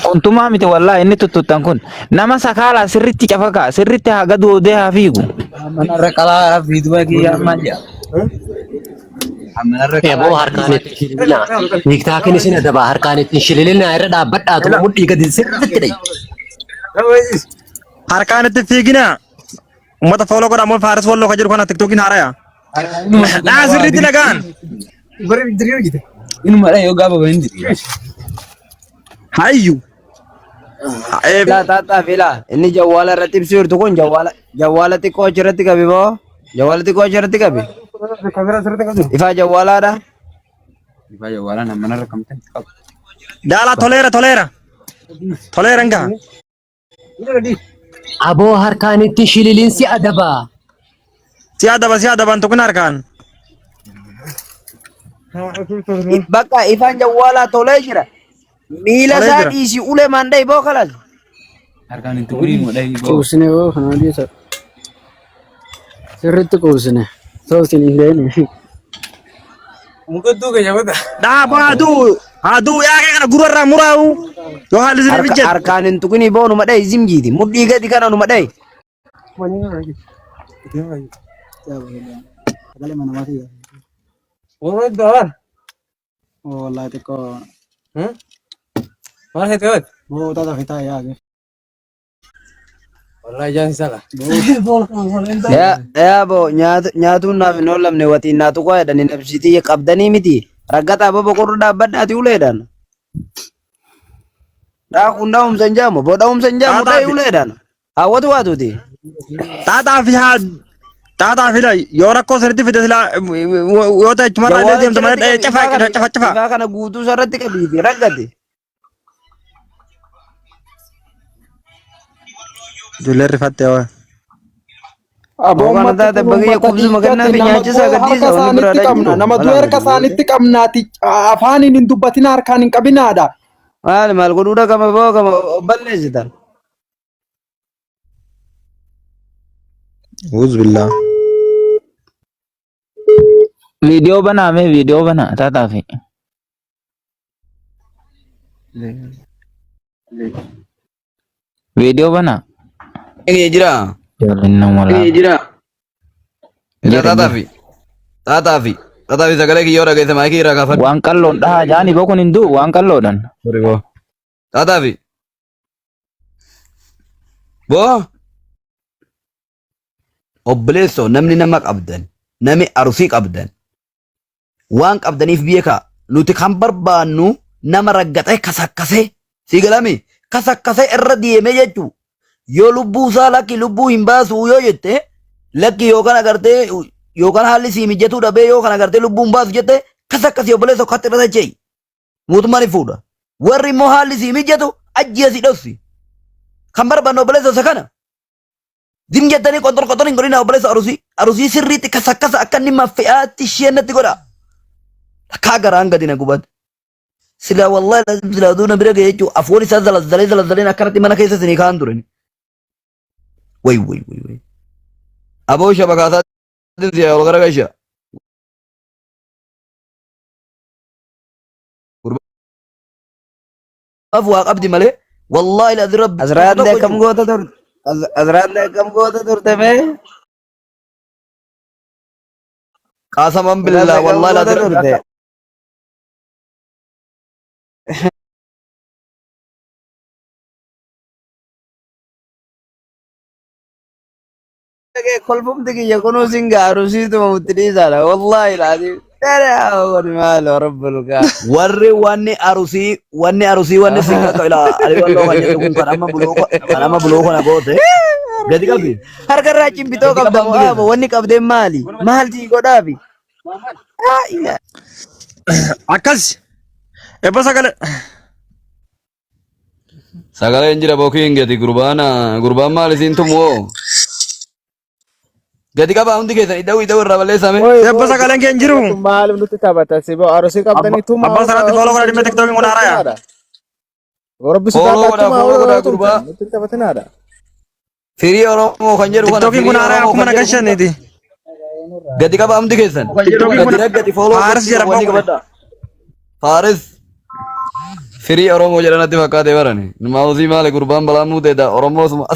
Kuntumaa miti wallaahi inni tuttuttan kun nama sakaalaa sirritti cafakaa sirritti haa gad oodee haa fiigu. Manarra qalaa fiiduma kiyyaa maal jedha? Manarra Eeboo qalaa harkaan itti shililinaa. Tiiktaakiin isin adabaa harkaan itti shililinaa irra dhaabbadhaatuma mudhii gadi sirriitti dhayi. Harkaan itti fiiginaa. Uummata fooloo godhaa moo Faaris Walloo kan jedhu kana tiktookiin haaraya. Dhaa sirriitti dhagaan. Inuma dha yoo gaafa bahin diriira. Hayyu. Filaa taataa filaa inni jawwaala irratti ibsu jirtu kun jawwaala jawwaala xiqqoo achirratti qabi boo jawwaala xiqqoo achirratti qabi ifaa jawwaalaadha. Ifaa jawwaalaa nama manarra kamtan qabu. Daalaa toleera toleera. Toleera hin gaha. Aboo harkaan itti shililiin si adabaa. Si adaba si adaban tuqin harkaan. Bakka ifaan jawwaalaa tolee jira. Miila Tolee isaa jira. dhiisi ulee maandhee boo kalas. Harkaan itti guriin wadhai boo. Quubsine hoo kana dhiisa. Sirriitti quubsine. Osoo isin hin ga'in. Dhaaboo haaduu haaduu yaaqee kana gurra irraa muraa'u. Yoo haalli isin Harka mijjate. harkaan hin tuqinii boo numa dhayi zimjiiti. Mudhii gadi kana numa dhayi. Yaa yaa boo nyaatuun naaf hin oolamne watiin naa tuqaa jedhanii nabsiitii qabdanii miti. Raggataa boo boqorra dhaabbadhaati uleedhaan. Dhaakuun dhaa'umsa hin jaamu boo dhaa'umsa hin jaamu Xaaxaa dha'i fi uleedhaan. Hawwatu waatuuti. xaaxaa fi haa xaaxaa fi la yoo rakkoo sirriitti fide silaa yoo ta'e achumarraa illee Jawwaala deemtu malee achirratti dha'ee qabi cafaa ifaa kana cafa cafa. ifaa kana guutuu isarratti qabiiti raggate. Ijoolleen rifatte waa. Aboo Boo kana ummatti taate kun bagayya ummata qubsuma dhiigate kennaafi nama nyaachisaa du'e harka gadhiisa wanni isaanitti biraadhaa qabna jiru. nama du'e Malaan harka gadi isaanitti qabnaati afaaniin hin dubbatin harkaan hin qabinaadha. Maal maal godhuudha gama boo gama balleessitan. Uuzbillah. Viidiyoo banaa mee viidiyoo banaa taataa fi. Viidiyoo banaa. Kiyya jira. Ijoolleen nama laala. Jira Jira jira. xaaxaa fi xaaxaa fi xaaxaa fi sagalee kiyya yoo dhageesse maayikii irraa kaafadhu. Waan qalloon dhahaa jaanii boo kun hin du'u waan qalloodhaan. Xaaxaa fi boo obboleessoo namni nama qabdan namni arusii qabdan waan qabdaniif beekaa nuti kan barbaannu nama raggaxee kasakkasee sii galami kasakkasee irra deemee jechuu yoo lubbuu isaa lakki lubbuu hin baasuu yoo jette lakki yookaan agartee yookaan haalli sii mijatuu dhabee yoo kan agartee lubbuu hin baasu jette kasakkasii obboleessa katti irra dachee mootummaan hin fuudha warri immoo haalli sii mijatu ajjeesi dhossi kan barbaannu obboleessa isa kana Zim jettanii qoxor qoxor hin godhina obboleessa arusii. Arusii sirriitti kasakkasa akka inni maffi'aatti isheen natti godha. Takkaa garaan gadi na gubate. Silaa wallahi lazim silaa duuna bira ga'e jechuun afoon isaa zalazzalee zalazzaleen akkanatti mana keessa isinii kaan ture. Way way way way. Aboo shabakaa isaatiin siyaa ol garagalcha. Gurbaa waa qabdi malee wallahi lazim rabbi tokko Azraan tokko akkam jiru. goota turte? Azraan akkam goota turte mee? Qaasaman Azraan billaa akkam wallahi goota lazim rabbi turte? akka Kolfumti kiyya kunuu sin gaaru siituma mutti dhiisaadha. Wallaahi laatii. Dara maalo rabbul gaa. Warri wanni arusii wanni arusii wanni sin qaqqabu ilaa ali walloo kan jedhu kun kan amma buloo kan amma buloo kana goote gadi qabi Harka irraa cimbitoo gadi qabda qaba moo hundi aaba keessan. wanni qabdeen maali? Maal sii godhaafi? Haa ila. Akkas. Ebba sagalee. Sagaleen jira bokiin gadi gurbaan gurbaan maal isiin tumu hoo gadi qabaa hundi keessan ida'u ida'u irraa balleessame. Oi, Ebba boo, sagaleen kee hin jiru. kun maaliif nutti taphata? Si boo arusii qabdanii tumaa Abbaa sanaatti fooloo godha dhimma tiktookiin kun haaraya. Rabbi Fooloo sodaadhaa godhaa tumaa fooloo godhaa yoo gurbaa. tumtan nutti taphatinaadha. Firii Oromoo kan jedhu kana Tiktookiin kun firii haaraya Oromoo akkuma kan jedhu kun nagashaniiti. Gadi qaba hundi keessan. Tiktookiin kun Gadi raggati follow Faaris gochuu jedhama wanni kun. qabadha. Faaris. Firii Oromoo jedhan natti fakkaate barani. Maawuzii maali gurbaan balaa muuteedha Oromoo suma.